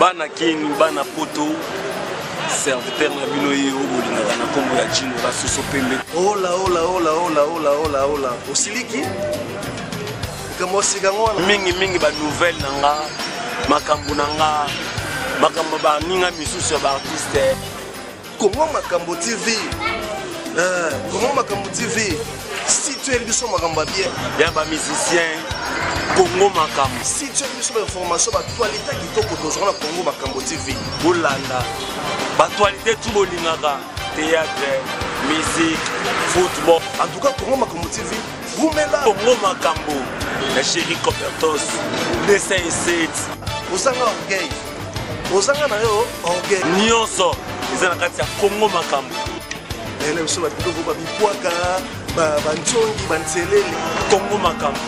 Bana kin bana poto serviteur na bino ye oyo bolingaka na nkombo ya jino la soso pembe. Hola hola hola hola hola hola hola osiliki likambo ya sika yango wana. Mingi mingi ba nouvelle na nga makambo na nga makambo baninga misusu ya baartiste. Congo Makambo TV eh, Congo Makambo TV si tu es biso makambo ya bien ya ba musicien Congo Makambo si tu es biso ba information ba actualité kitoko tozwa na Congo Makambo TV bolanda ba actualité tout bolingaka théâtre musique football en tout cas Congo Makambo TV wumela Congo Makambo ya chéri Copertos 207 ozanga orgueil ozanga na yo orgueil nyonso eza na kati ya kongo makambo na biso babiloko babipwaka bancongi banselele kongo makambo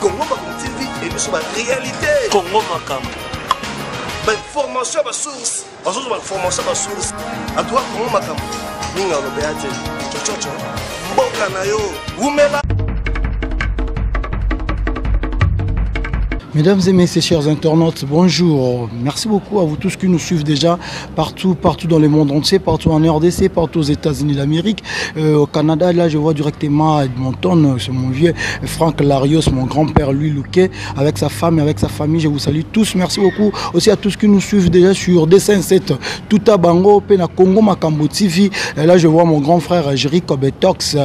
kongo makambo tv e biso baréalité kongo makambo bainformation ya basource bazozwa bainformation ya basource atuka kongo makambo mingi alobeya te cococo mboka na yo wumela. Mesdames et messieurs, chers internautes, bonjour. Merci beaucoup à vous tous qui nous suivent déjà partout, partout dans le monde entier, partout en RDC, partout aux États-Unis d'Amérique, euh, au Canada. Là, je vois directement à Edmonton, c'est mon vieux Franck Larios, mon grand-père Louis Louquet, avec sa femme et avec sa famille. Je vous salue tous. Merci beaucoup aussi à tous qui nous suivent déjà sur D57, Tuta Bango, Pena Congo, Makambo TV. Et là, je vois mon grand frère Jerry Kobetox,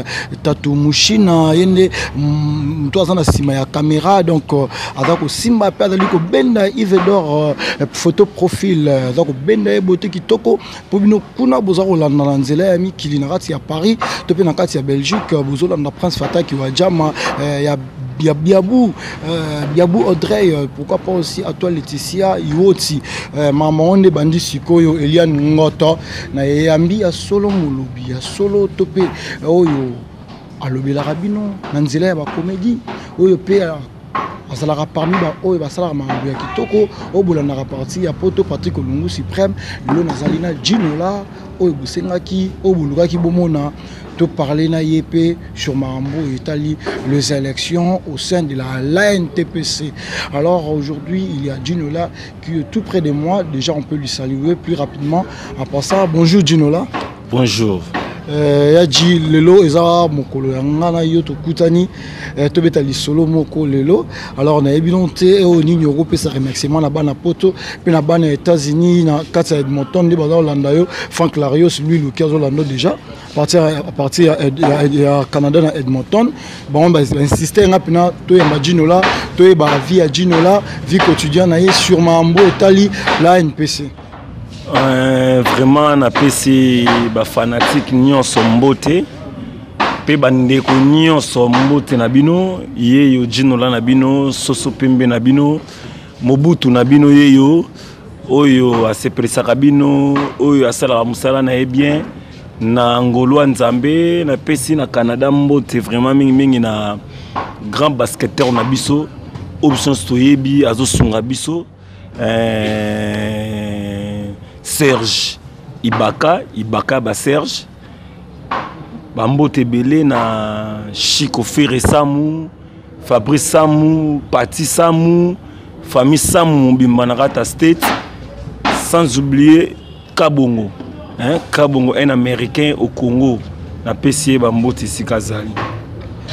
Tatou Mouchina, Yende, mm, toi, na caméra, donc, euh, aza kosimba mpe azali kobenda Yves d'or euh, photo profil euh, aza kobenda ye beauté kitoko mpo bino kuna boza kolanda na nzela ya mikili na kati ya Paris to mpe na kati ya Belgique euh, bozolanda Prince Fataki wa Jama ya ya Biabou, euh, Biabou Audrey, euh, pourquoi pas aussi à toi Laetitia Iwoti, euh, maman onde bandi sikoyo Eliane Ngoto na yambi ya solo molobi ya solo tope oyo alobelaka bino na nzela ya ba comédie oyo pe azalaka parmi baoyo basalaka makambo ya kitoko oyo bolandaka parti ya poto Patrick Olungu Suprême. Lelo nazali na Ginola oyo bosengaki oyo bolukaki bomona to parler na ye mpe sur makambo oyo etali les élections au sein de la l'ANTPC. Alors aujourd'hui il y a Ginola qui est tout près de moi, déjà on peut lui saluer plus rapidement en passant. Bonjour Ginola. Bonjour. Euh, ya ji lelo eza mokolo ya nga na yo tokutani eh, tobeta lisolo moko lelo. Alors nayebi no te oyo nini okopesa remerciement na bana poto mpe na bana ya États-Unis na kati ya Edmonton nde baza kolanda yo. Frank Larios lui Luki azolanda déjà à partir ya Canada na Edmonton. Bango bainsiste nga mpena toyamba Ginola, toyeba vie ya Ginola, vie quotidienne na ye sur mambo etali la NPC. Vraiment napesi bafanatike nyonso mbote mpe bandeko nyonso mbote na bino. Yeyo Ginola na bino, soso pembe na bino, Mobutu na bino, yeyo oyo asepelisaka bino, oyo asalaka mosala na ye bien na ngolo ya Nzambe. Napesi na Canada mbote vraiment mingimingi na grand basketteur na biso oyo biso nyonso toyebi azosunga biso, Serge Ibaka, Ibaka ba Serge, bambote ebele na Chico Ferre Samu, Fabrice Samu, Pati Samu, famille Samu mobimba na kati ya State, sans oublier Kabongo, hein, Kabongo un américain au Congo, napesi ye bambote esika azali.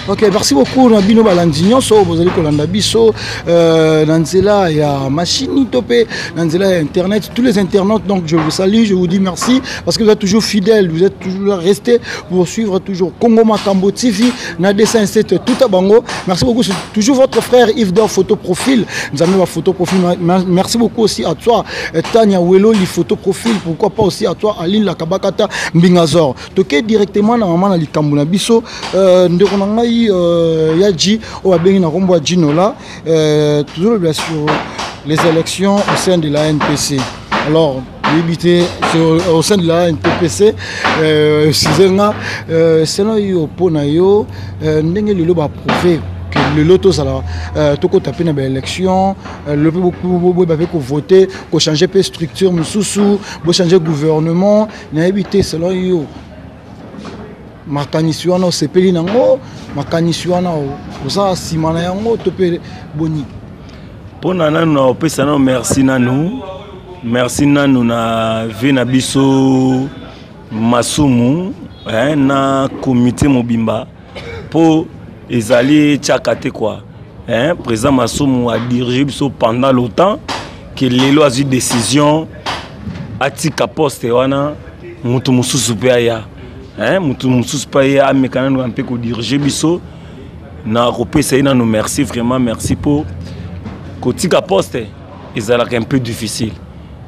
Ok, merci beaucoup na bino balandi nyonso bozali kolanda biso na nzela ya machine to pe na nzela ya internet, tous les internautes. Donc je vous salue, je vous dis merci parce que vous êtes toujours fidèles, vous êtes toujours là, restés pour suivre toujours Congo Makambo TV na D57 tout à bango. Merci beaucoup, c'est toujours votre frère Yves Dor photo profil. Nous avons ma photo profil. Merci beaucoup aussi à toi Tania Welo li photo profil, pourquoi pas aussi à toi Aline Lakabakata Mbingazor. Toke directement na maman na likambo na biso ndeko na ngai ya G oyo abengi na kombo ya Ginola, toujours bien sur les élections au sein de la NPC. Alors yebi te au sein de la NPC, excusez nga, selon yo mpo na yo ndenge lelo ba prouver que lelo tozala tokota mpe na baélection, lelo mpe boyeba mpe kovote, kochange mpe structure mosusu, bochange gouvernement, nayebi te selon yo makanisi wana osepeli nango, makanisi wana oza nsima na yango to mpe boni? Mpona nanu na opesa nano merci nanu Merci nanu na vie na biso Masumu eh, na comité mobimba mpo ezali tiaka te quoi eh, président Masumu a dirigé biso pendant longtemps que lelo azwi décision atika poste wana moto mosusu mpe aya eh, moto mosusu mpe aya ameka nanu mpe kodirige biso. Na kopesa ye nanu merci, vraiment merci mpo kotika poste ezalaka un peu difficile,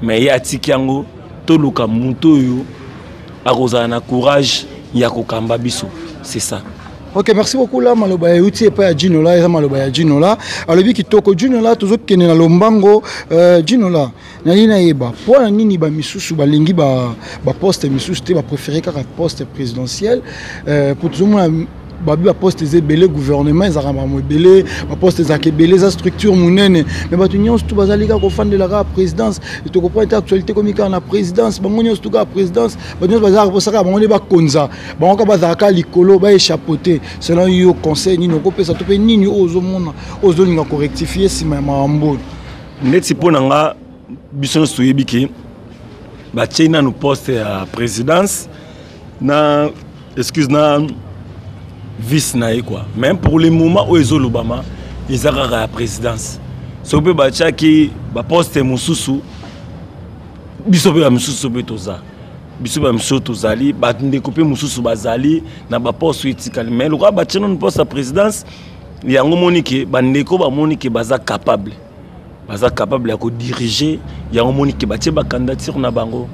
mais ye atiki yango. Toluka moto oyo akozala na courage ya kokamba biso, c'est ça. Ok, merci beaucoup. La maloba ya uti epai ya Ginola, eza maloba ya Ginola, alobi kitoko. Ginola, tozokende na lombango. Ginola, nalingi nayeba mpo na nini bamisusu balingi baposte misusu te, bapréféré kaka poste présidentiel, po tozomona babi baposte eza ebele, gouvernement ezalaka makambo ebele, baposte ezalaka ebele, eza structure monene, mais bato nyonso tu bazali kaka kofandela kaka présidence. Tokoprendre te, actualité komi kaka na présidence, bango nyonso tu kaka présidence, bato nyonso bazalaka kosaka bango nde bakonza bango kaka, bazalaka kaka likolo, baéchapeauté. Selon yo, conseil nini okopesa to mpe nini oyo ozomona oyo ozolinga korectifie nsima ya makambo oyo? Neti mpo na nga, biso nyonso toyebi ke batiei nanu poste ya présidence na, excuse, na vice na ye quoi, mais pour le moment oyo ezolobama eza kaka ya présidence. Soki mpe batiaki baposte mosusu, biso mpe bamisusu mpe toza, biso bamisusu tozali, bandeko mpe mosusu bazali na baposte oyo etikali, mais lokola batie nanu poste ya présidence, yango moni ke bandeko bamoni ke baza capable, baza capable ya kodirige yango, moni ke batie bacandidature na bango.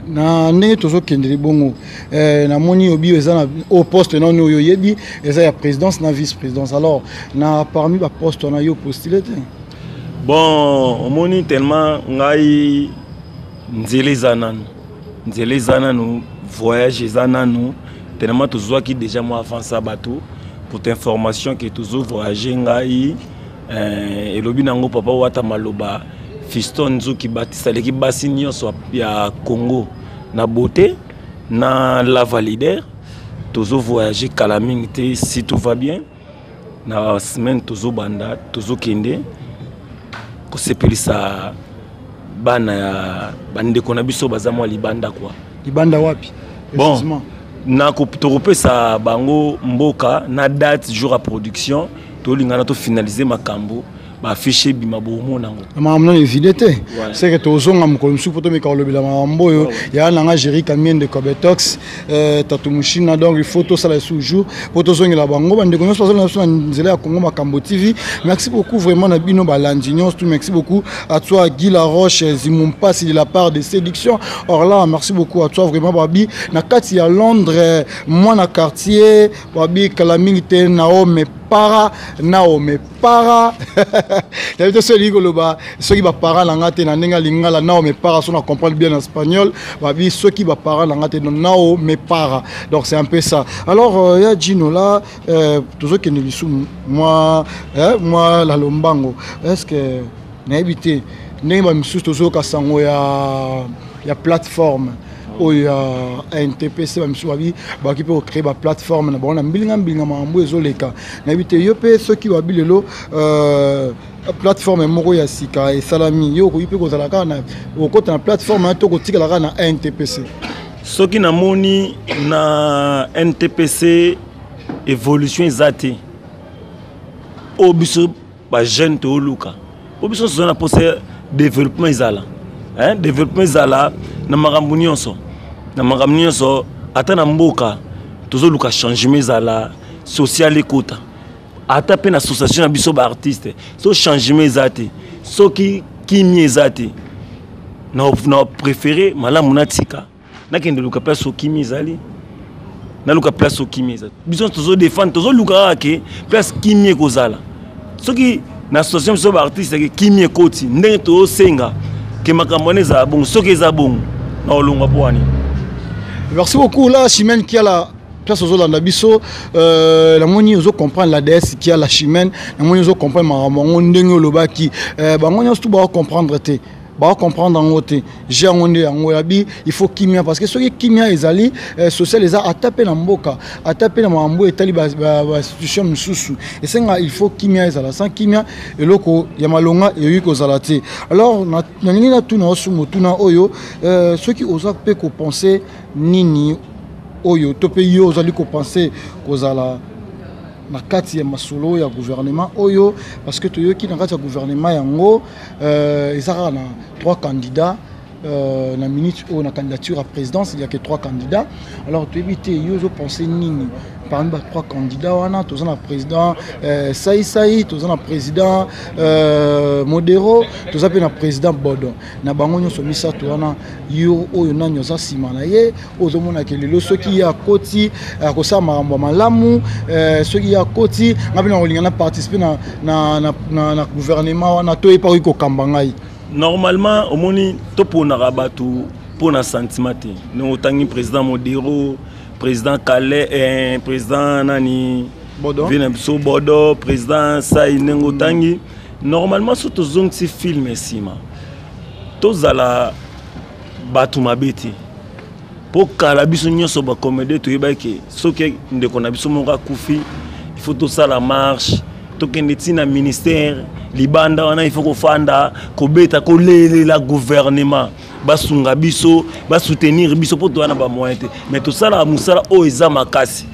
Na ndenge tozokendele bongo, namoni obi eza na au poste nani oyo oyebi eza ya présidence na vice présidence. Alors, na parmi baposte wana, yo postule te? Bon, omoni, tellement ngai nzela eza nanu, nzela eza nanu, voyage eza nanu, tellement tozwaki déjà mwa avance ya bato. Pour information ke tozo voyage, ngai elobi nango papa Wata maloba Fiston Nzuki Batista aleki basi nyonso ya Congo na beauté na lava leader. Tozo voyage kala mingi te, si tout va bien, na semaine tozobanda, tozokende kosepelisa bana ya bandeko na biso baza mwa libanda kwa. Libanda wapi? Bon, na tokopesa bango mboka na date, jour ya production. Tolingana tofinalize makambo, baaffiche ebima, bomona yango. Makambo nano evide te, seke tozonga mokolo mosusu mpo tomeka kolobela makambo oyo ya nanga Géri Kamiende Cobetox, Tatu Mushina. Donc il faut tosala lisusu jour mpo tozongela bango. Bandeko nyonso bazolanda biso na nzela ya Congo Makambo TV, merci beaucoup vraiment na bino balandi nyonso tu. Merci beaucoup à toi, Guy Laroche Zimumpasi, de la part de Séduction Orla, merci beaucoup à toi vraiment. Babi na kati ya Londres, mwana quartier, babi kala mingi te, Naome para, Naome para, nayebi te soki elingi koloba soki baparent na nga te na ndenge ya lingala. Nao me para, so na comprendre bien na espagnol, babi soki baparent na nga te, nao me para. Donc c'est un peu ça. Alors ya Gino là, tozokende lisumu mwa la lombango. Est ce que nayebi te ndenge bamisusu tozoyoka sango ya plateforme oyo ya NTPC, bamisusu babi bakoki mpe kocréer baplateforme na bango na mbilinga mbilinga, makambo ezoleka, nayebi te yo mpe soki babi lelo plateforme moko ya sika esalami, yo okoki mpe kozala kaka na okota na plateforme to kotikala kaka na NTPC? Soki namoni na NTPC évolution eza te oyo biso bajeune tooluka, po biso toza na mposa développement ezala, hein? Développement ezala na makambo nyonso, na makambo nyonso, ata na mboka tozoluka changement ezala social, ekota ata mpe na association na biso baartiste. So changement eza te, soki kimia eza te, na préféré malamu natika, nakende luka place okimi ezali, naluka place okimi ezali. Biso tozodefendre, tozoluka kaka ke place kimi ekozala. Soki na association biso baartiste ke kimi ekoti ndenge tozosenga ke makambo wana ezala bongo, soki eza bongo, na olongwa mpo wani. Merci beaucoup la Chimène Kiala, place ozolanda biso. Namoni ozocomprendre la déesse Kiala Chimène, namoni ozocomprendre makambo yango ndenge olobaki. Bango nyonso tu baocomprendre te. Ba comprendre yango te. Je yango nde yango yabi, il faut kimia, parce que soki kimia ezali, social eza, ata mpe na mboka, ata mpe na makambo etali bainstitution mosusu, esenga il faut kimia ezala. Sans kimia, eloko ya malonga eyoki kozala te. Alors nalingi natuna osu motuna oyo: soki oza mpe kopenser nini oyo, to mpe yo ozali kopenser kozala na kati ya masolo ya gouvernement oyo, parce que toyoki na kati ya gouvernement yango, eza kaka na trois candidats na minute oyo na candidature à présidence, il y a que trois candidats. Alors toyebi te, yo ozopense nini parmi ba trois candidats wana? Toza na président Saisai, toza na président Modero, toza mpe na président Bodon. Na bango nyonso misato wana, yo oyo nani oza nsima na ye, oyo ozomonaka lelo soki ye akoti, akosala makambo ya malamu, soki ye akoti, ngai mpe na kolinga na participe na gouvernement wana, to ye mpe akoki kokamba ngai? Normalement, omoni, toponaka bato mpo na sentiment te. Ndenge otangi président Modero, président Calais, président nani? Bodo. Vie na biso Bodo, président Sai, ndenge otangi, normalement so tozongisi film nsima, tozala bato mabe te, mpo kala biso nyonso bacomédie toyebaki, soki ndeko na biso moko akufi, il faut tosala marche, tokende ntina ministère libanda wana, il faut kofanda, kobeta, kolelela gouvernement basunga biso, basoutenir biso, mpo toza na bamoyen te. Mais tosalaka mosala oyo eza makasi.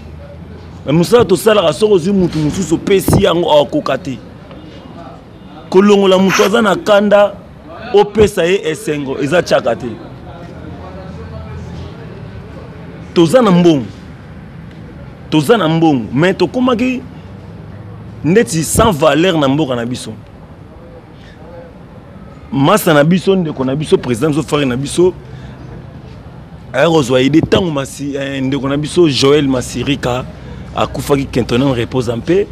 Mais mosala tosalaka, soki ozwi mutu mosusu, opesi yango, akoka te. Kolongola moto aza na kanda, opesa ye esengo, eza tiaka te. Toza na mbongo, toza na mbongo, mais tokomaki ndeti sans valeur na mboka na biso. Masa na biso, ndeko na biso, président biso, frère na biso, aya kozwa idée ntango ndeko na biso Joel Masirika akufaki, que son âme repose en paix.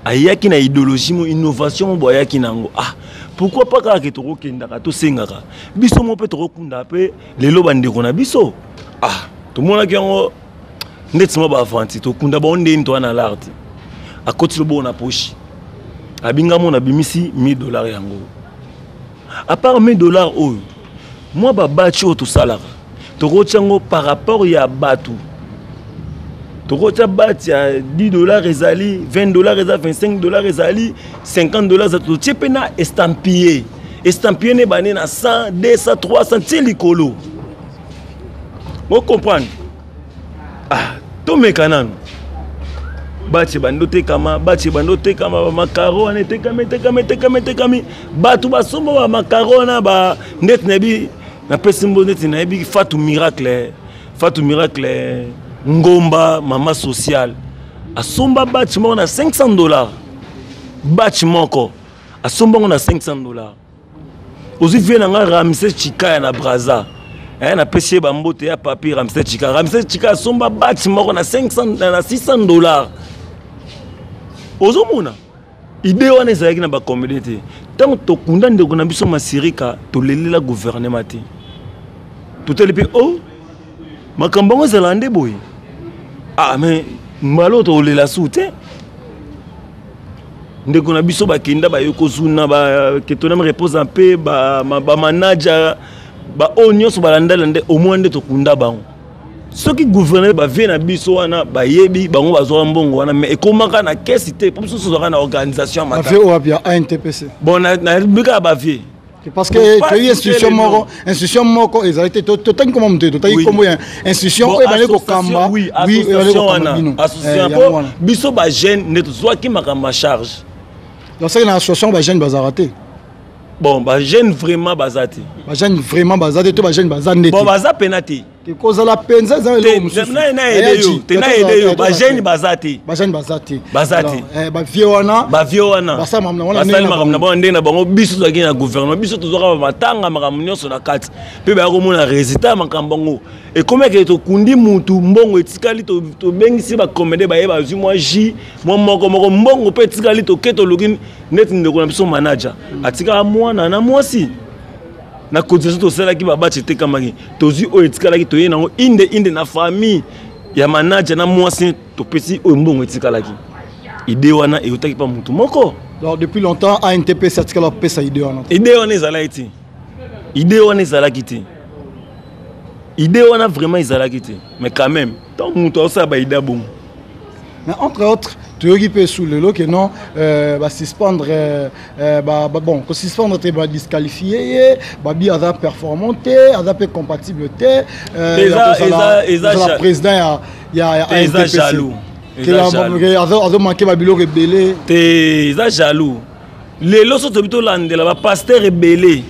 Ayaki na idéologie mo, innovation mo boye, ayaki nango: ah, pourquoi pas kaka ke tokokendaka, tosengaka biso mo mpe tokokunda mpe lelo bandeko na biso? Ah, tomonaki yango ndeti mwa baaventure, tokunda bango ndeni toza na lar te. Akoti loboko na poche, abinga mo, nabimisi 1000 $. Yango, à part 1000 $ oyo, mwa babatch oyo tosalaka, tokotia yango par rapport ya bato, tokotia batch ya 10 $, ezali 20 $, eza 25 $, ezali 50 $, eza totie mpe na estampille. Estampille ne bane na 100, 200, 300 tie likolo. Ocomprendre? Ah, tomeka nanu batch bando tekama, batch bando tekama, bamakaro wana etekami, etekami, etekami, etekami. Bato basomba bamakaro wana ba ndeti nayebi, napesi mbo neti nayebi Fatu Miracle, Fatu Miracle Ngomba, mama sociale, asomba batch moko na 500 $. Batch moko asomba ngo na 500 $. Ozwi vie na nga Ramses Chikaya na Braza, napesi ye bambote ya papi Ramses Chikaya. Ramses Chikaya asomba batch moko na 500, na 600 $. Ozomona, idée wana ezalaki na bacomédie te. Ntango tokunda ndeko na biso Masirika, tolelela gouvernement te. Totali mpe o makambo yango ezalaka nde boye. Ah, mais mbala oyo tokolela su te. Ndeko na biso bakenda, baye kozuna, que son âme repose en paix, bamanager, baoyo nyonso balandala nde omoi nde tokunda bango. Soki gouverneur, bavie na biso wana bayebi bango, bazwaka mbongo wana, mais ekomaka na kesi te, po biso tozwaka na organisation. Bavie oyo wapi? Ya ANTPC? Bon, nayebi kaka bavie. Parce que toyebi institution moko ezali te. Totangi kombo moto, totangi kombo ya institution oyo ebandi kokamba. Oui, association wana, association po biso bajeune nde tozwaki makambo ya charge. Donc soki na association, bajeune bazalaka te? Bon, bajeune vraiment baza te. Bajeune vraiment baza te, to bajeune baza nde? Bon, baza pena te. Kozala mpenza eza eloko mosusu. Te, na aide yo, bajeune baza te. Bajeune baza te. Baza te. Bavie wana. Bavie wana. Basali makambo na bango ndenge na bango. Biso tozalaki na gouvernement, biso tozwaka bamatanga, makambo nyonso na kati, mpe baya komona résultat ya makambo yango. Ekomaki tokundi mutu, mbongo etikali, tobengisi bacomédie, baye, bazwi mwa jus, mwa moko moko, mbongo mpe etikali, toke toluki neti ndeko na biso manager atikaka mwana na mwasi. Na cotisation tosalaki, babatch etekamaki, tozwi oyo etikalaki, toye nango inde inde na famille ya manager na mwasi, topesi oyo mbongo etikalaki. Idée wana eutaki mpa motu moko. Donc depuis longtemps ANTPC atikala kopesa idée wana. Idée wana ezalaki te, idée wana ezalaki te, idée wana vraiment ezalaki te. Mais quand même, ntango moto aosala baidée bongo. Mais entre autres, toyoki mpe su lelo ke non, basuspendre, bon, kosuspendre te, badisqualifie ye, babi aza performant te, aza mpe compatible te eza président ya Eza jaloux. Azomanke babiloko ebele. Te, eza jaloux. Lelo so tobi tolandela bapasteur ebele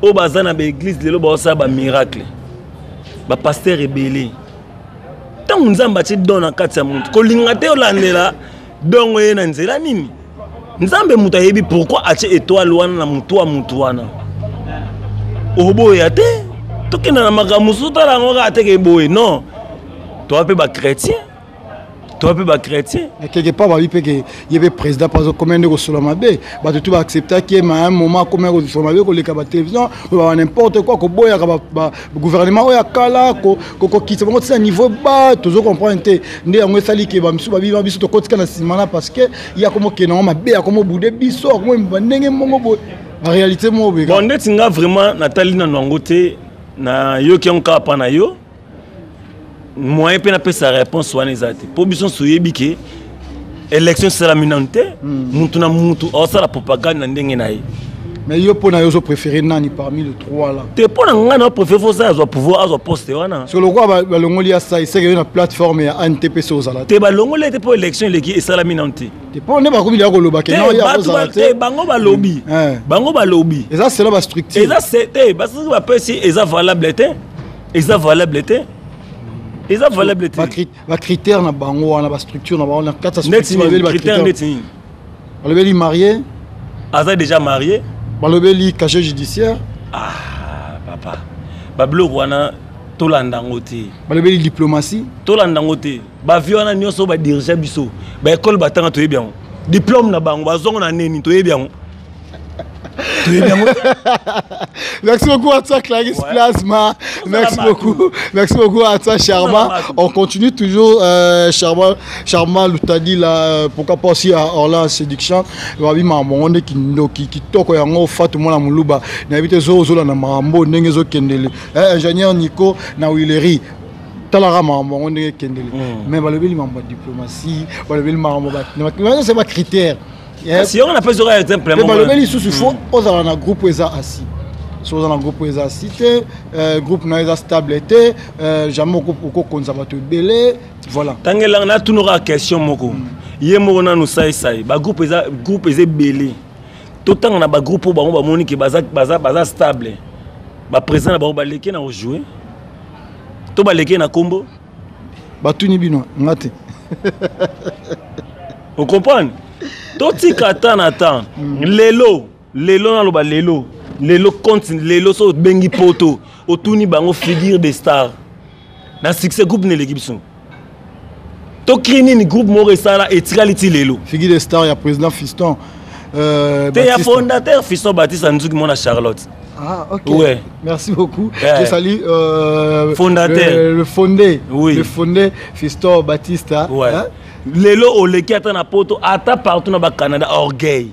oyo baza na baéglise lelo, baosala bamiracle. Bapasteur ebele, ntango Nzambe atie don na kati ya motu, kolinga te olandela dongo ye na nzela nini. Nzambe moto ayebi pourquoi atie étoile wana na motu ya motu wana. Oboya te, tokenda na makambo mosusu, tala yango kaka teke boye. Non, toa mpe bachrétien, toa mpe bachrétien. Mais quelque part babi mpe ke ye mpe président mpo azokomia nde kosolola mabe. Bato tu baacceptaki ye, ma un moment akomia kosolola mabe, koleka batélévision, ba n'importe quoi, koboyaka gouvernement oyo akala, kokokisa bango ntina niveau ba tozo comprendre te. Nde yango esali ke bamisu babi biso tokotika na nsima na, parce que ye akomokende yango mabe, akomobude biso, akomoyemba ndenge mongo boye, baréalité moko boye. Bon, ndeti nga vraiment natali nano yango te, nayoki yango kaka mpa na yo. Moyen mpe napesa réponse wana eza te, mpo biso nyonso oyebi ke élection esalami nanu te. Mutu na mutu aosala propagande na ndenge na ye. Mais yo, mpo na yo, ozopréféré nani parmi le trois là? Te, mpo na ngai na préféré fosa azwa pouvoir, azwa poste wana. Soki lokola balongoli ya sai, seke yo na plateforme ya ANTPC ozala te? Balongoli ete mpo élection eleki esalami nanu te. Te, mpo nde bakomi deya koloba ke te, bango balobi, bango balobi. Eza selon bastructure. Eza te, basoki bapesi, eza valable te, eza valable te, eza valable te. Bacritère na bango wana, bastructure na bango na kati ya critère neti nini? Balobeli marié. Aza déjà marié. Balobeli casier judiciaire. Ah papa, babiloko wana tolanda yango te. Balobeli diplomatie. Tolanda yango te. Bavie wana nyonso badirige biso, baekole batanga, toyebi yango. Diplôme na bango bazongo na nini, toyebi yango, toyebi yango. Merci beaucoup à toi, Clarisse, ouais. Plasma. Merci beaucoup. Merci beaucoup à toi, Charma. On continue toujours, Charma, Charma Lutadi, là, pourquoi pas aussi à Orlan Séduction. Babi mamonde ki ndoki kitoko yango Fatou mwana muluba na bite zo zo na mambo ndenge zo kendele. Ingénieur Nico na Willery, talaka makambo yango ndenge ekendele. Mais balobeli makambo ya diplomatie, balobeli makambo, c'est ba critère. Kasi yango napesi oka exemple. Balobeli lisusu faut ozala na groupe eza assis. So oza na groupe eza assis te, groupe na yo eza stable te, jamais okokonza bato ebele, voilà. Tangelanga, natunaka question moko. Ye moko nanu saisai, bagroupe eza, groupe eza ebele. Totanga na bagroupe oyo bango bamoni ke baza stable, baprésident na bango baleki na kojouer to baleki na nkombo. Batuni bino, nga te. Ocomprendre, totika temps na temps. Lelo, lelo naloba, lelo, lelo compte, lelo so obengi poto, otuni bango figure de star na succès, groupe neleki biso, tokri nini, groupe moko esala etikali ti lelo. Figure de star ya président Fiston Te, ya fondateur Fiston Baptiste Nzuki mona Charlotte. Ah, ok. Ouais. Merci beaucoup. Ouais. Je salue fondateur. Le fondé. Oui. Le fondé Fiston Baptiste. Ouais. Hein? Lelo oleki ata na poto, ata partout na bacanada, orgueil,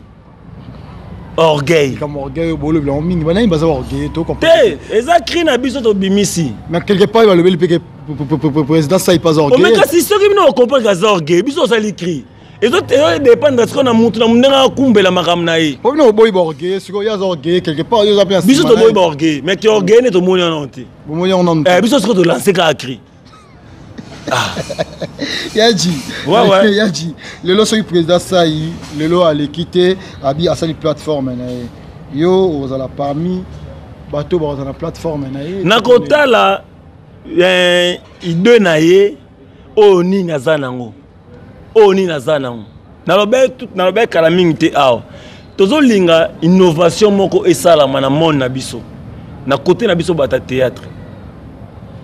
orgueil. Comme orgueil, bolo biloko mingi. Banani baza orgueil to comprendre. Te, eza cri na biso tobimisi. Mais quelque part balobeli pe que président ça il pas orgueil. Mais kasi soki bino ocomprendre aza orgueil, biso osali cri. Ezodépendre sikoyo na mutu na ndenge akumbela makambo na ye. Po bino oboyi baorgueil, sikoyo ye aza orgueil quelque part, yo oza mpe. Biso toboyi baorgueil, mais ki orgueil nde tomoni wana te. Bomoni yango nanu te. Biso sikoyo tolance kaka cri. Yaji. Ouais. Yaji, lelo soki président sai lelo aleki te, abi asali plateforme na ye, yo ozala parmi bato bakozala na plateforme na ye? Nakotala idée na ye, oyo nini aza nango, oyo nini aza nango. Nalobi kala mingi te awa, tozolinga innovation moko esalama na monde na biso, na côté na biso bato ya théâtre.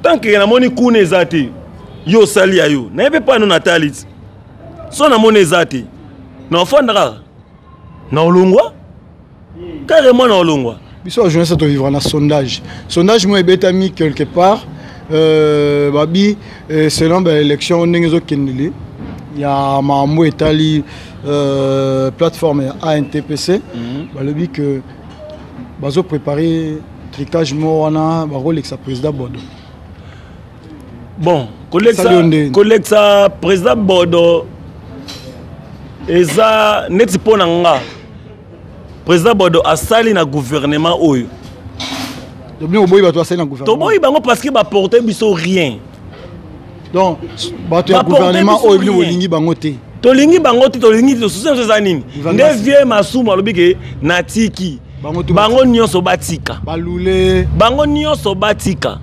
Tant que namoni kuna eza te, yo osali ya yo, nayebi mpe ano natali ti so namoni eza te, na ofanda kaka na olongwa, carrément na olongwa. Biso bajournaliste tovivre na sondage. Sondage moko ebetami quelque part, babi selon baélection ndenge ezokendele. Ya makambo etali plateforme ya ANTPC, balobi que bazo préparer trucage moko wana, bakolekisa président Bodo. Bon, kolekisa président Bodo eza neti mpo na nga, président Bodo asali na gouvernement oyo. Toboyi bato basali na gouvernement. Toboyi bango parce que baporte biso rien. Donc bato ya gouvernement oyo, bino bolingi bango te? Tolingi bango te. Tolingi te. Susi nyonso eza nini? Nde vieux Masumu alobi ke natiki bango nyonso batika. Balule. Bango nyonso batika,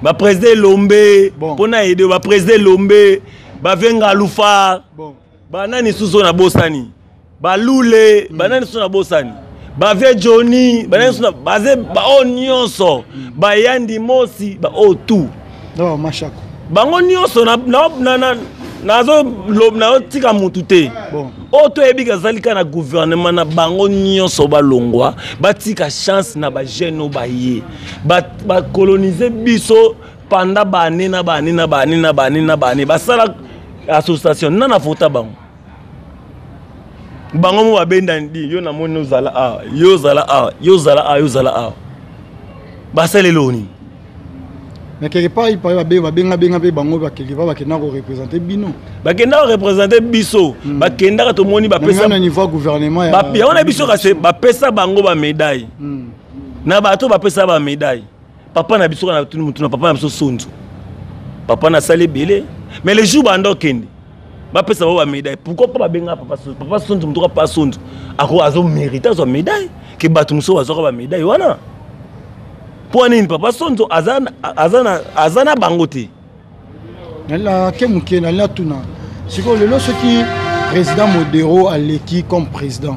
baprésident Elombe mpona ede, baprésident Elombe, bavenga Alufar, banani susu oyo nabosani, balule, banani susu nabosani, bavie Johnny, banani susu baze, baoyo nyonso, bayandi mosi, baoyo tout. Mashako. Bango nyonso nazotika mutu te. Oyo toyebi kazali kaka na gouvernement na bango nyonso balongwa, batika chance na bajeune oyo baye bacolonize biso pendant baane na baane na baane na baane na baane. Basala association nana vota bango, bango mo babenda di yo. Namoni ozala awa, yo ozala awa, yo ozala awa, yo ozala awa, basaleli oyo nini? Mais quelque part, il paraît babenga mpe bango quelque part bakenda koreprésente bino. Bakenda koreprésente biso, bakendaka, tomoni bapesa na niveau gouvernement. Yango na biso, kasi bapesa bango bamédaille na bato bapesa bamédaille. Papa na biso na mutu na papa na biso Sonzo, papa nasali ebele, mais le jour banda okende bapesa bango bamédaille, pourquoi pas babenga papa Sonzo? Papa Sonzo, moto papa Sonzo ako azomérite azwa médaille ke bato mosusu bazwaka bamédaille wana. Mpo nini papa Sonzo aza na bango te? Nalake moke, nalingi natuna sikoyo: lelo soki président Modero aleki comme président,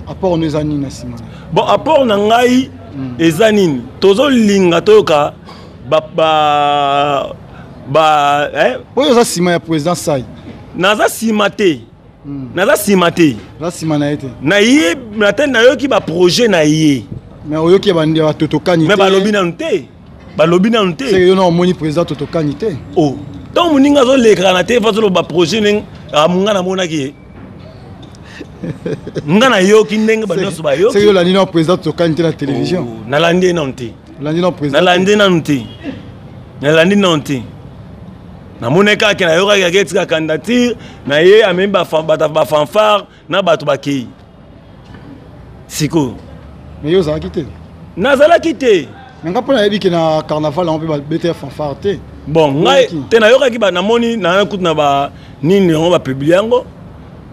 apport no eza nini na nsima? Bon, apport na ngai eza nini? Tozolinga toyoka ba eh? Oyo oza nsima ya président Sai? Naza nsima te, naza nsima te. Oza nsima na ye te? Na ye nate, nayoki baprojet na ye. Mais oyoki ya batotokani? Mais balobi nanu te, balobi nanu te. Yo na omoni président Totokani te? O ntango moninga azolekaka na te, azoloba baprojet ndenge nga namonaki ye, nga nayoki ndenge banyonso bayoki. Yo olandi na président Totokani te na télévision? Nalandi ye nanu te. Olandi na président? Nalandi nanu te, nalandi nanu te. Namoni kaka, nayokaki ake etika candidature na ye, amemi bafanfare na bato bakei sikoyo. Mais yo ozalaki te? Nazalaki te. Mais nga mpo nayebi ke na carnaval yango mpe babeta fanfare te. Bon, ngai te, nayokaki, namoni na kutu na ba nini yango, bapublie yango.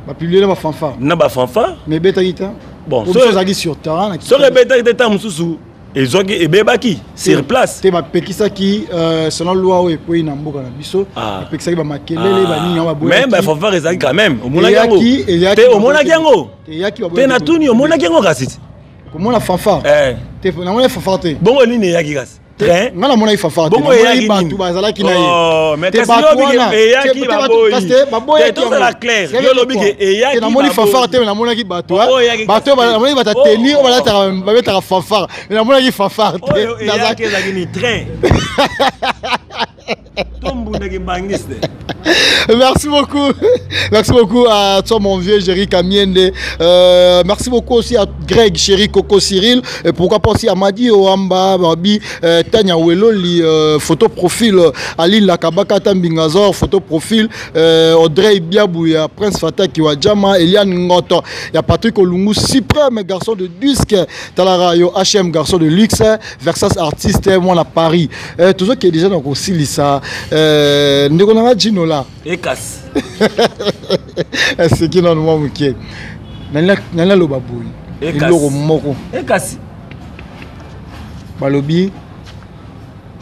Bapublie na bafanfare? Na bafanfare. Mais ebetaki te? Bon, soki ozalaki sur terrain? Soki ebetaki te, ntango mosusu ezwaki, ebebaki sur place. Te, bapekisaki selon loi oyo ekwei na mboka na biso, bapekisaki bamakelele, banini yango. Mais bafanfare ezalaki quand même. Omonaki yango te? Omonaki yango te? Natuni, omonaki yango kasi te? Komona fanfare te, namoni fanfare te. Bongo nini eyaki kasi? Train? Nga namonaki fanfare te. Bongo eyaki? Bato bazalaki na ye. Te, eyaki, baboyi. Tozala clair, yo olobi ke eyaki. Namoni fanfare te, namonaki bato, bato, namonaki bato ateni oyo balataka, babetaka fanfare, namonaki fanfare te. Eyaki ezalaki ni train tombundaki bangiste. Merci beaucoup. Merci beaucoup à toi, mon vieux Jerry Kamiende. Merci beaucoup aussi à Greg, chéri Coco Cyril. Et pourquoi pas aussi à Madi Oamba, Babi, Tania Weloli, photo profil, Aline Lakabaka Tambingazor, photo profil, Audrey Biabou, ya Prince Fatah Kiwajama, Eliane Ngoto, ya Patrick Olungu, suprême garçon de disque, Talara yo HM, garçon de luxe, Versas artiste, moi à Paris. Tout ce qui est déjà dans le ça, ndeko nanga Ginola. Ekasi. Eseki nanu mwa moke, nali aloba boye eloko moko. Ekasi. Balobi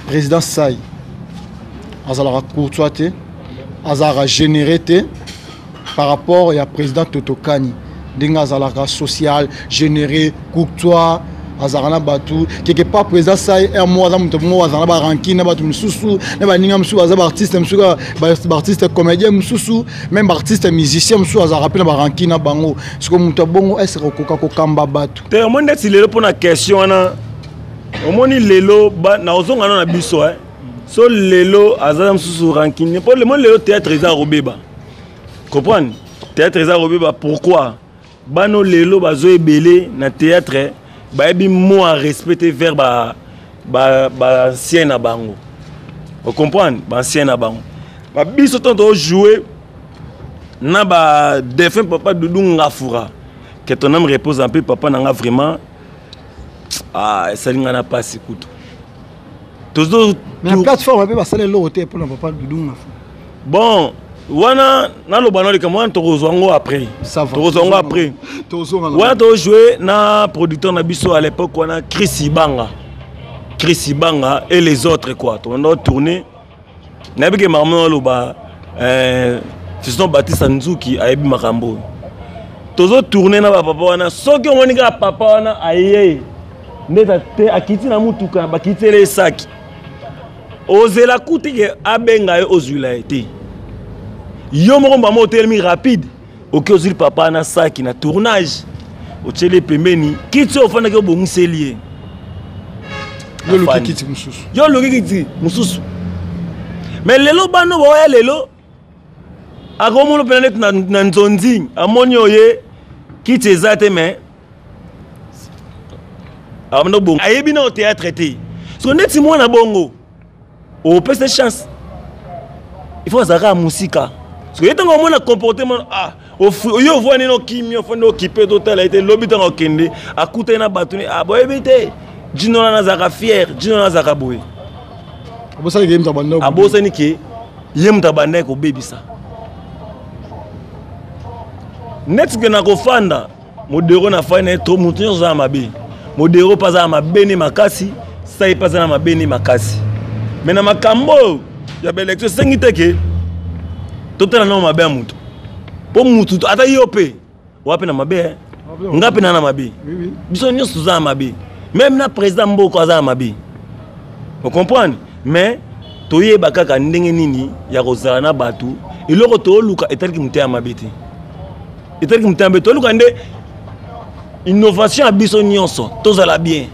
président Sai azalaka courtois te, azalaka généreux te par rapport ya président Totokani, ndenge azalaka social, généreux, courtois, azalaka na bato. Quelque part président Sai un mois aza moto moko azala na barancune na bato mosusu, na baninga mosusu, baza baartiste mosusu, baartiste comédien mosusu, même baartiste musicien mosusu, azalaka mpe na barancune na bango. Siko moto abongo eseke okoka kokamba bato? Te, omoni ndeti lelo, mpona question wana, omoni lelo naozonga no na biso, so lelo aza mosusu rancune, mpo lemoni lelo théâtre eza kobeba. Comprendre? Théâtre eza kobeba pourquoi? Bano lelo bazo ebele na théâtre bayebi mot à respecter vers ba ba ba ancien na bango. O comprendre? Ba ancien na bango. Ba biso tant to jouer na ba défunt papa Doudou Ngafura. Que ton âme repose en paix papa nanga vraiment. Ah, esali nga na pasi kutu. Tozo mais plateforme pe basala eloko te pona papa Doudou Ngafura. Bon, wana naloba na likambo wana tokozwa yango après, tokozwa yango après. Wana tojoue na producteur na biso à l'époque wana, Chris Ibanga, Chris Ibanga et les autres quoi. Tobanda tourner, nayebi ke makambo aloba, Fiston Baptiste Nzuki ayebi makambo oyo. Tozotourne na bapapa wana, soki omoni kaka papa wana aye nde te akiti na mutuka, bakiteli esaki, ozela kutu ke abenga yo, ozwila ye te. Yo moko mbama otelemi rapide, oki ozwili papa na saki na tournage, otieli ye pembeni kiti oyo ofandaki, obongiseli ye. Yo oluki kiti mosusu. Yo oluki kiti mosusu. Mais lelo bano baoya lelo, akomona mpena neti na nzonzi, amoni oye kiti eza te, mais abanda bongo, ayebi na théâtre te. So neti mwana bongo opesa chance, il faut azalaka ya mosika, parce que ye ntango omona comportement, ah, yo ovwa nini, okimi, ofandi, okipe, totala ye te. Lobi ntango akende, akutani na bato, ah, boyebi te, Jino wana azalaka fier, Jino wana azalaka boye. Abosani ke ye moto abanda. Abosani ke ye moto abandaki kobebisa. Neti ke na kofanda modero na fai na ye trop, moto nyonso aza na mabe. Modero mpe aza na mabe ne makasi, sai mpe aza na mabe ne makasi. Me na makambo oyo ya baélection, esengi te ke totala nao mabe ya moto, mpo motu ata yo mpe owa mpe na mabe, nga mpe na na mabe, biso nyonso toza na mabe, même na président mboka aza na mabe, ocomprendre? Mais toyeba kaka ndenge nini ya kozala na bato. Eloko tooluka etaliki moto ya mabe te, etaliki moto ya mabe. Toluka nde innovation ya biso nyonso, tozala bien.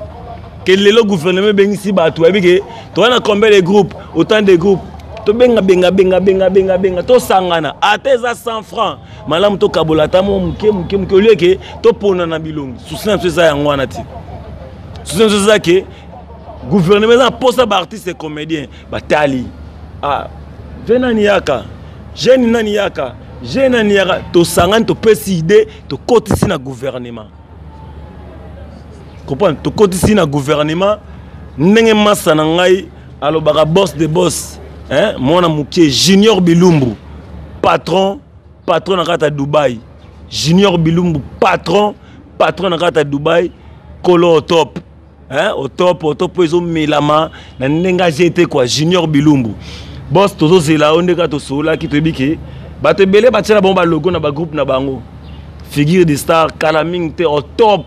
Ke lelo gouvernement ebengisi bato, bayebi ke toza na combien de groupe, autant de groupe, tobenga benga benga benga benga benga, tosangana, ata eza 100 francs, malamu tokabola ata mwa moke moke moke, olie ke topona na bilongi. Susi na biso eza yango wana te. Susi na biso eza ke gouvernement eza na posa baartiste comédien, batali, ah, ve nani yaka, jeune nani yaka, jeune nani yaka, tosangani, topesi idée, tokotisi na gouvernement. Comprendre? Tokotisi na gouvernement. Ndenge masa na ngai alobaka, boss de boss, hein? Mwana moke Junior Bilumbu, patron, patron na kati ya Dubai. Junior Bilumbu, patron, patron na kati ya Dubai, kolo top, hein? Otop, otop oyo ezomelama na ndenge aje te quoi. Junior Bilumbu, boss, tozozela yo. Ndenge tosololaki, toyebi ke bato ebele batiela bango balogo na bagroupe na bango figure de star. Kala mingi te, otop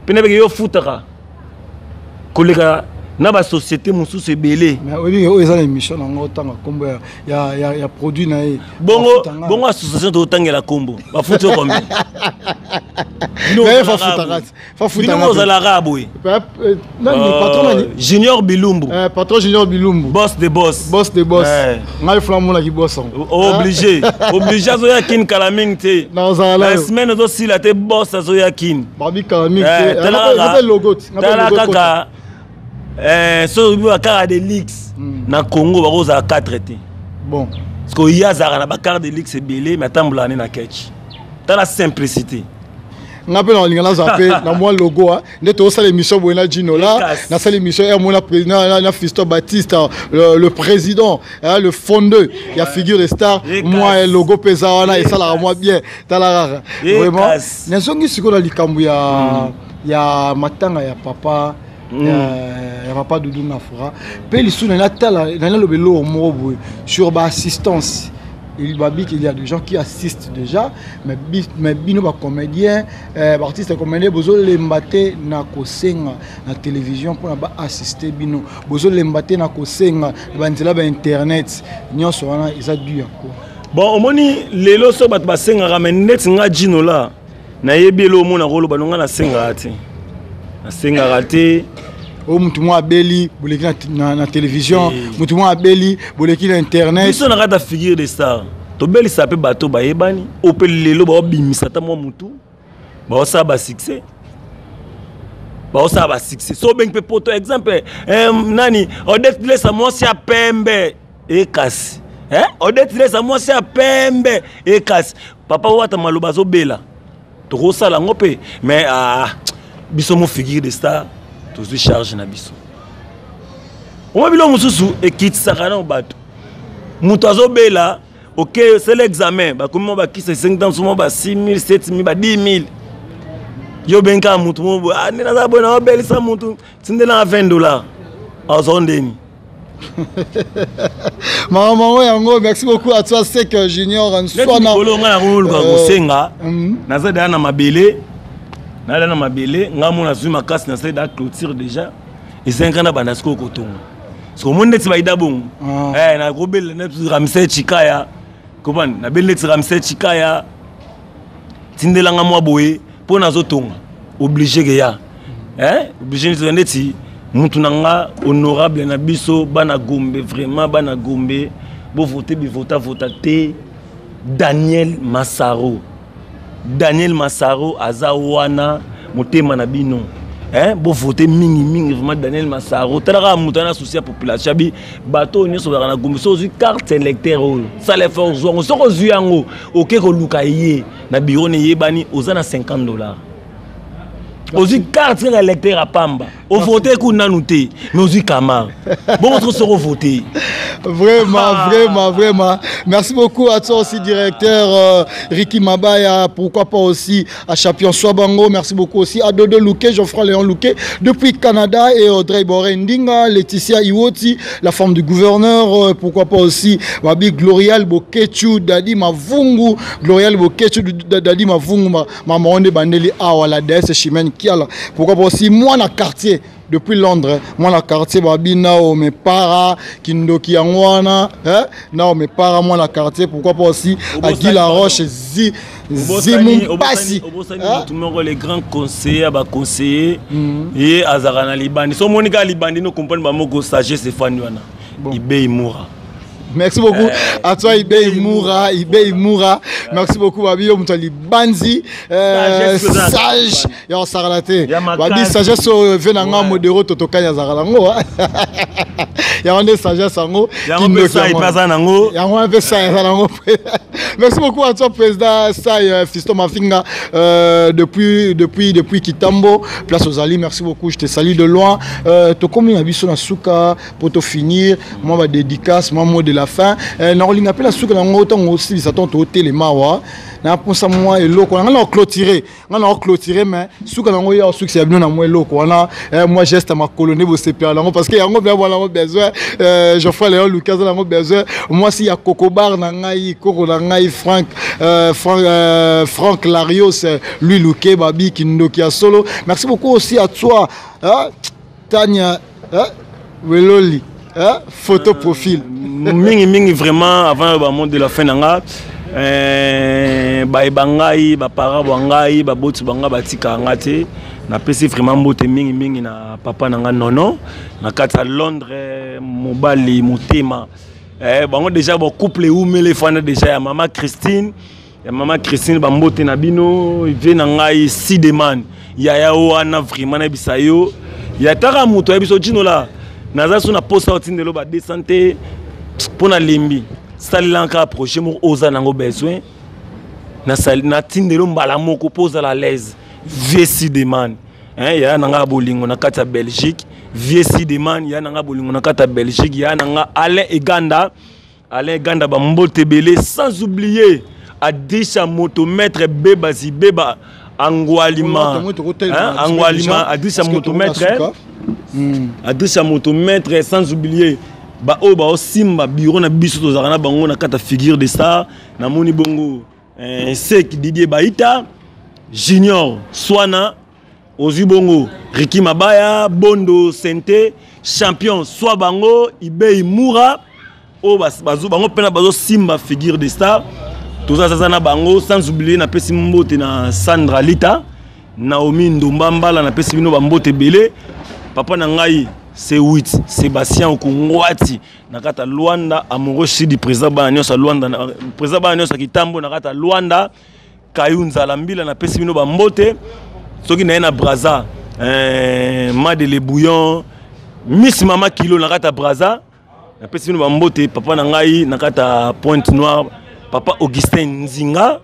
mpe beke yo futaka koleka na basociété mosusu ebele. Mais oyebi oyo eza na émission nango, otanga nkombo ya produit na ye. Bongo bongo association totangela nkombo, bafuti yo combien? Bino ozalaka boye. Junior Bilumbu. Patron Junior Bilumbu. Boss de boss. Boss de boss. Ngai fula monaki boss yango. Obligé, obligé, azoya Kine kala mingi te. Na semaine ozosila te, boss azoya Kine. Babi kala mingi te, logo. Tala kaka, soki bakara de luxe na Congo bakozala 4 te. Bon. Parce que ye azalaka na bacar de luxe ebele, mais atambolaka nde na ketch. Tala simplicité. Nga mpe nalinga nazala mpe na mwa logo nde tozosala émission boye na Jino la, nasala émission r mo na Fiston Baptiste, le président, le fondeur ya figure de star. Mwa logo mpe eza wana, esalaka mwa bien. Tala kaka, vraiment nazongi sikoyo na likambo ya matanga ya papa, ya papa Dudu Ngafura. Mpe lisusu natala, naloba eloko moko boye sur baassistance. Il babi qu'il y a des gens qui assistent déjà, mais bino ba comédien, artiste comédien, bozolemba te na kosenga na télévision mpona ba assister bino, bozolemba te na kosenga na banzela ba internet nyonso wana, eza dû ya quoi? Bon, omoni lelo so bato basengaka, mais neti nga Jino la, nayebi elo omona koloba no, nga nasengaka te, nasengaka te. Oyo mutu moko abeli, boleki na télévision, mutu moko abeli, boleki na internet. Biso na kati ya figure de star. Tobelisa mpe bato bayebani oyo mpe lelo baobimisa ata mwa motu, baosala basuccès, baosala basuccès. So obengi mpe poto exemple, nani Odette Lesa mwasi ya pembe ekasi, Odette Lesa mwasi ya pembe ekasi, papa wata maloba azobela, tokosala yango mpe. Mais biso mo figure de star tozwi charge na biso. Omwa biloko mosusu ekitisaka nao bato. Moto azobela, ok, c'est l'examen, bakomi mwa bakisa esengi ntango mwa ba 6000, 7000, ba 10000. Yo obengi kaka motu moko boye, nde naza boye, naobelisa motu, tindela $20, azwa ndeni. Maman yango, merci beaucoup à toi Sek Junior Nswana. Likolo nga nakoluka kosenga, naza deya na mabele, naza na mabele nga mo nazwi makasi, nasali da clôture déjà, esengi na banda sikoyo kotonga. Soki omoni neti baida bongo, nakobelela neti Ramsey Chikaya, comprendre, nabeli neti Ramsey Chikaya, tindelanga mwa boye mpo nazotonga, obligé ke ya obligé neti mutu na nga honorable na biso bana Gombe, vraiment bana Gombe bovote bivota vota te. Daniel Massaro, Daniel Massaro aza wana motema na bino, bovote mingi mingi vraiment Daniel Massaro. Tala kaka moto ana souci ya population, abi bato oyo nyonso bazalaka na Gombe, so ozwi carte électeur oyo, sala effort ozwa yango. Soki ozwi yango, oke koluka ye na bureau na eyebani, oza na $50. Ozwi carte kaka électeur ya pamba, ovote ku nanu te, mais ozwi kamar bongo soki soki ovote. Vraiment, vraiment, vraiment. Merci beaucoup à toi aussi, directeur Ricky Mabaya. Pourquoi pas aussi à Champion Swabango. Merci beaucoup aussi à Dodo Louké, Geoffroy Léon Louké, depuis Canada, et Audrey Boré Ndinga, Laetitia Iwoti, la femme du gouverneur. Pourquoi pas aussi Babi Glorial Bokechu, Dadi Mavungu, Glorial Bokechu, Dadi Mavungu, Maman Onde Bandeli Awa, la déesse Chimène Kiala. Pourquoi pas aussi moi, dans le quartier, depuis Londres, moi na quartier babi nao mes para kindoki yango hein, nao mes para moi na quartier. Pourquoi pas aussi à Guy Laroche, Zi Zimumpasi, mutu moko les grands conseillers, ba conseiller ye azaka na libandi, so monika libandi no comprendre ba moko sagesse efandi wana, Ibei Moura. Merci beaucoup à toi Ibei Moura, Ibei Moura. Merci beaucoup Babi yo mutali banzi sage ya osakala te. Babi sagesse oyo ve na nga modero totokanya azalaka nango. Yango nde sagesse yango. Yango mpe sai mpe aza nango. Yango mpe sai aza nango. Merci beaucoup à toi président Sai Fiston Mafinga depuis Kitambo, place aux Ali. Merci beaucoup, je te salue de loin. Tokomi na biso na suka pour te finir, moi ma dédicace, moi mot de la fin. Na olinga pe la suka na ngo tango aussi ça tente au télémawa. Na ponsa moi eloko na clôturer, na clôturer mais suka na ngo ya succès ya bino na moi eloko wana, moi geste ma colonne bo sepela nango parce que yango bien voilà besoin, Geoffrey Léon Lucas na ngo besoin. Moi si ya Kokobar na ngai, Koko na ngai Franck Larios, lui Luke Babi Kindoki ya solo. Merci beaucoup aussi à toi, hein, Tania, hein, Weloli, hein, photo profil. Mingi mingi vraiment avant ba mot de la fin nanga, ba bangai ba para bangai ba boti banga batika nga te. Na pesi vraiment mbote mingi mingi na papa nanga nono na kati ya Londres, mobali motema, bango déjà ba couple umele fana déjà ya mama Christine, ya mama Christine ba mbote na bino vie na ngai Sideman yaya wana vraiment na bisa yo ya taka moto ya biso Djino la naza so na posa otindelo ba descente pona lembi salela projet moko oza nango besoin na sali na tindelo mbala moko po ozala à l'aise. Vie Sideman, hein, ya nanga bolingo na kati ya Belgique. Vie Sideman ya nanga bolingo na kati ya Belgique, ya nanga Alain Eganda, Alain Eganda ba mbote belé, sans oublier Adisha motomètre Beba Zibeba Angwalima, hein, Angwalima Adisha motomètre, Adisha motomètre, sans oublier ba oyo ba osimba bureau na biso tozalaka na bango na kata figure de star na moni bongo, Sek Didier Baïta Junior Swana ozwi bongo Ricky Mabaya Bondo Sente champion Swa bango Ibei Moura oyo bazo bango pena bazo simba figure de star toza zaza na bango, sans oublier na pesi mbote na Sandra Lita Naomi Ndomba Mbala na pesi bino ba mbote belé papa na ngai. C8 Sébastien Okongwati na kati ya Luanda, amoureux sidi président bana nyonso ya Luanda, président bana nyonso ya Kitambo na kati ya Luanda, Kayu Nzala Mbila napesi bino bambote. Soki naye na Brazza, Madele Bouillon, Miss Mama Kilo na kati ya Brazza, napesi bino bambote. Papa na ngai na kati ya Pointe Noire, papa Augustin Nzinga,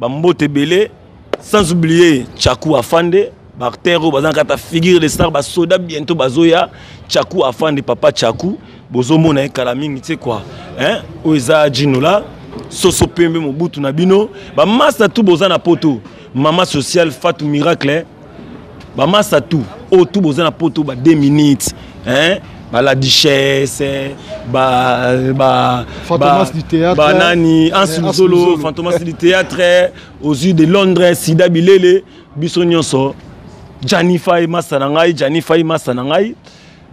bambote ebele. Sans oublier Tchakou Afande, Barter oyo baza na kati ya figure de star, basoda bientôt bazoya. Tchakou Afande, papa Tchakou, bozomona ye kala mingi te quoi, hein? Oyo eza Djinola Soso Pembe Mobutu na bino, bamasa tu boza na poto, mama sociale Fatou Miracle, bamasa tu oyo tu boza na poto ba 2 minutes, hein? Ba la duchesse, ba ba Fantomas du théâtre, ba nani, Hans Luzolo, Fantomas du théâtre, aux yeux de Londres, Sida Bilele, biso nyonso, Gianni Fay masa na ngai, Gianni Fay masa na ngai,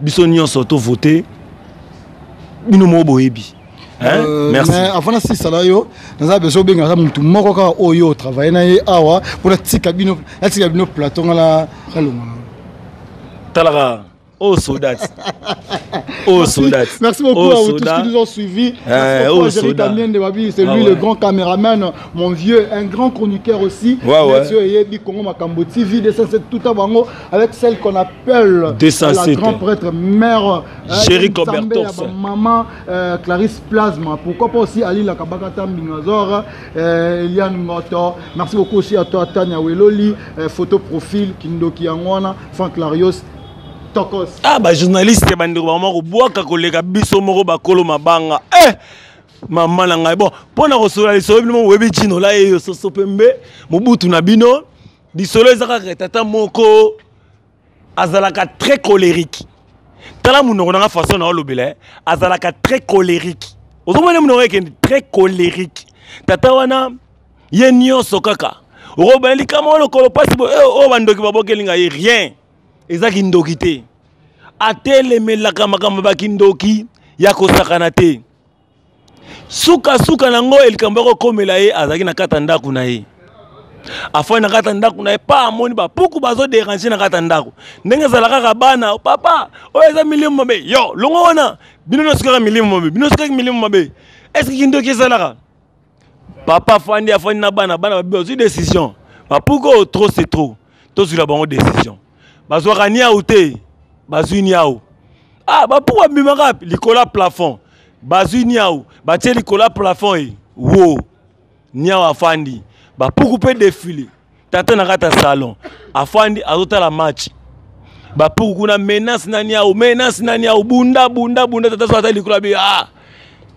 biso nyonso to voter bino mo boyebi. Hein? Merci. Mais avant na sisa na yo, naza besoin obenga ata mutu moko kaka oyo otravaille na ye awa mpo natika bino, natika bino plateau nga na nalongwa. Talaka. Oh, soldat. Oh, soldat. Merci beaucoup Oh, à vous tous soldat. qui nous ont suivis. Merci beaucoup Oh, à Jerry soldat. Damien de Babi, c'est Ah lui ouais. le grand caméraman, mon vieux, un grand chroniqueur aussi. Ouais, ouais. Monsieur Eyebi Congo Makambo TV, 207 tout à bango, avec celle qu'on appelle 207. la grand prêtre mère, Jerry Nzambe Cobertos. ya ba maman, Clarisse Plasma. Pourquoi pas aussi Ali Lakabakata Mbingazor, Eliane Ngoto. Merci beaucoup aussi à toi Tania Weloli, photo profil Kindoki Yangwana, Franck Larios. Tokos. Ah, ba journaliste ba ndeko ba moko bwaka koleka biso moko bakolo mabanga. Mama na ngai. Bon, pona kosola lisolo bino webi Djinola ye yo soso pembe, mobutu na bino. Lisolo ezaka kaka tata moko azalaka très colérique. Tala munoko na nga façon na olobela, eh? Azalaka très colérique. Ozomona munoko ekende très colérique. Tata wana ye nyonso kaka. Okobala likama lokolo pasi bo, oyo bandoki babokeli ngai rien. Eza kindoki te. Atelemelaka makambo ba kindoki ya kosakana te. Suka suka nango elikambo ya kokomela ye azalaki na kati ya ndako na ye. Afandi na kati ya ndako na ye, pa amoni ba puku bazo déranger na kati ya ndako. Ndenge ezalaka kaka bana, papa, oyo eza milimo mabe. Yo, longo wana, bino nyonso kaka milimo mabe, bino nyonso kaka milimo mabe. Est-ce que kindoki ezalaka? Papa afandi, afandi na bana, bana babi bazwi décision. Ba puku oyo trop c'est trop. Tozwila bango décision. Bazwaka niau te, bazwi niau. Ah, ba puku babimaka wapi? Likolo ya plafond. Bazwi niau, batie likolo ya plafond e. Wo. Niau afandi. Ba puku pe défilé. Tata na kati ya salon. Afandi azotala match. Ba puku kuna menace na niau, menace na niau, bunda bunda bunda tata so ata likolo abi ah.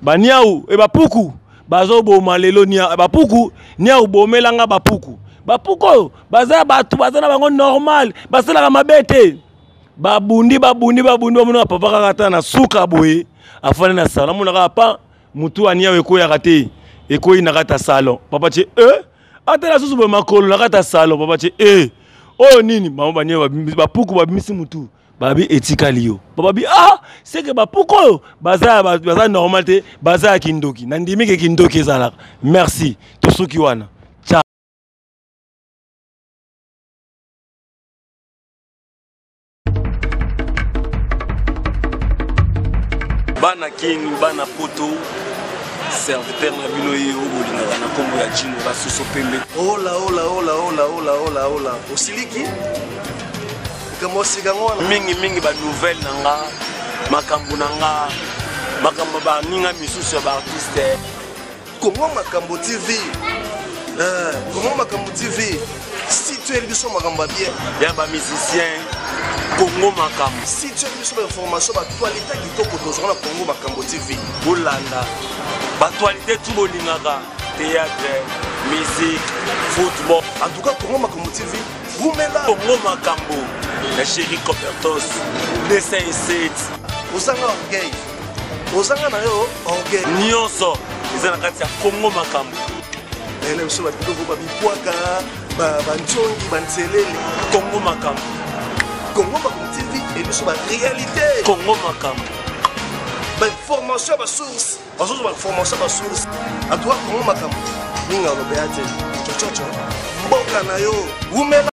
Ba niau e ba puku bazoboma lelo niau, ba puku niau bomelanga ba puku. Ba puku oyo baza bato baza na bango normal, basalaka mabe te. Babundi, babundi, babundi, babundi, papa kaka ata na suka boye, afandi na salon, amonaka pa mutu ania oyo ekoyaka te, ekoyi na kati ya salon. Papa tie, ata na susu boye makolo na kati ya salon, papa tie, oyo nini? Bango ba nia babimisi, ba puku babimisi mutu, babi etikali yo. Papa bi, ah, c'est que ba puku oyo baza, baza normal te, baza ya kindoki. Na ndimi ke kindoki ezalaka. Merci. Tosuki wana. Ciao. Bana King, bana Poto, serviteur na bino ye oyo bolingaka na kombo ya Djinola Soso Pembe. Ola, ola, ola, ola, ola, ola, ola. Osiliki? Likambo osika ngo wana? Mingi, mingi ba nouvelle na nga, makambo na nga, makambo ba ninga misusu ya ba artiste. Congo Makambo TV. Congo Makambo TV. Si tu es biso makambo ya bien. Ya ba musicien Congo Makambo. Si tu es biso ba information ba actualité kitoko tozwa na Congo Makambo TV. Bolanda ba actualité tout bolingaka, théâtre, musique, football. En tout cas Congo Makambo TV, wumela. Congo Makambo. La chérie Copertos, 207. Ozanga orgueil. Ozanga na yo orgueil. Nyonso eza na kati ya Congo Makambo. Na biso ba biloko ba bipwaka, ba nzongi, ba nzelele. Congo Makambo. Congo Makambo TV et biso ba réalité. Congo Makambo. Ba information ba source. Ba source ba information ba source. En tout cas Congo Makambo. Ninga lobeate. Tcho tcho. Mboka na yo. Wumela.